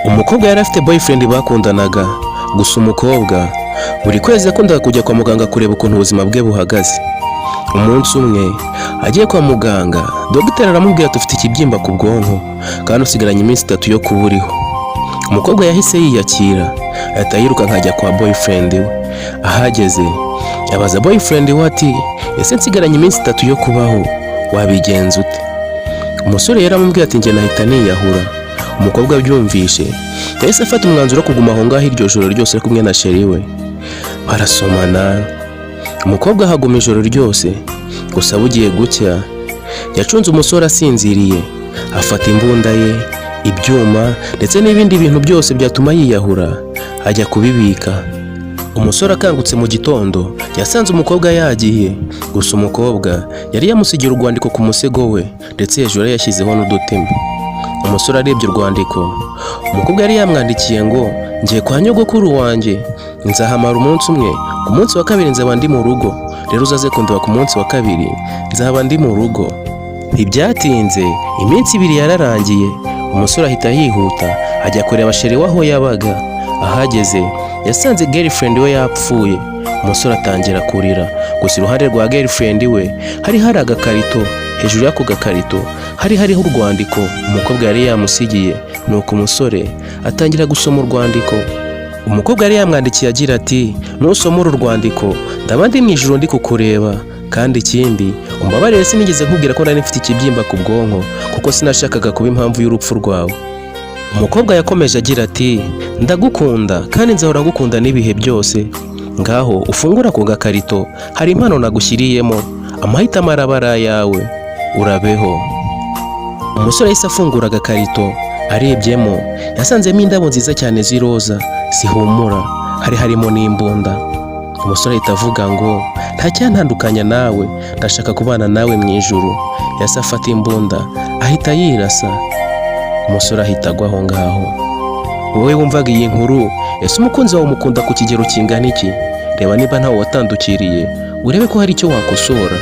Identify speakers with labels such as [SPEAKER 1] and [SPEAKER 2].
[SPEAKER 1] Umukobwa yari afite boyfriend bakundanaga. Gusa umukobwa buri kwezi yakundaga kujya kwa muganga kureba ukuntu ubuzima bwe buhagaze. Umunsi umwe agiye kwa muganga, dogiteri aramubwira ati: "Ufite ikibyimba ku bwonko kandi usigaranye iminsi 3 yo kuba uriho." Umukobwa yahise yiyakira, ahita yiruka nkajya kwa boyfriend we. Ahageze abaza boyfriend we ati: "Ese nsigaranye iminsi 3 yo kubaho, wabigenza ute?" Umusore yaramubwiye ati: "Njye nahita niyahura." Umukobwa abyumvishe yahise afata umwanzuro wo kuguma aho ngaho iryo joro ryose ari kumwe na chéri we, barasomana. Umukobwa ahaguma ijoro ryose. Gusa bugiye gucya yacunze umusore asinziriye, afata imbunda ye, ibyuma ndetse n'ibindi bintu byose byatuma yiyahura, ajya kubibika. Umusore akangutse mu gitondo yasanze umukobwa yagiye. Gusa umukobwa yari yamusigiye urwandiko ku musego we, ndetse hejuru yari yashyizeho n'udutima. Umusore arebye urwandiko umukobwa yari yamwandikiye ngo: "Ngiye kwa nyogokuru wanjye, nzahamara umunsi umwe. Ku munsi wa kabiri nzaba ndi mu rugo, rero uzaze kundeba ku munsi wa kabiri, nzaba ndi mu rugo." Ntibyatinze, iminsi 2 yararangiye. Umusore ahita yihuta ajya kureba chéri we aho yabaga. Ahageze yasanze girlfriend we yapfuye. Umusore atangira kurira. Gusa iruhande rwa girlfriend we hari hari agakarito. Hejuru y'ako gakarito hari hariho urwandiko umukobwa yari yamusigiye. Nuko umusore atangira gusoma urwandiko umukobwa yari yamwandikiye agira ati: "Nusoma uru rwandiko, ndaba ndi mu ijuru ndi kukureba. Kandi ikindi, umbabarire, sinigeze nkubwira ko nari mfite ikibyimba ku bwonko, kuko sinashakaga kuba impamvu y'urupfu rwawe." Umukobwa yakomeje agira ati: "Ndagukunda kandi nzahora ngukunda n'ibihe byose. Ngaho ufungura ako gakarito, hari impano nagushyiriyemo. Amahitamo araba ari ayawe. Urabeho." Umusore yahise afungura agakarito. Arebyemo yasanzemo indabo nziza cyane z'iroza zihumura, hari harimo n'imbunda. Umusore ahita avuga ngo: "Nta cyantandukanya nawe, ndashaka kubana nawe mu ijuru." Yahise afata imbunda ahita yirasa, umusore ahita agwa aho ngaho. Wowe wumvaga iyi nkuru, ese umukunzi wawe umukunda ku kigero kingana iki? Reba niba ntawe watandukiriye, urebe ko hari icyo wakosora.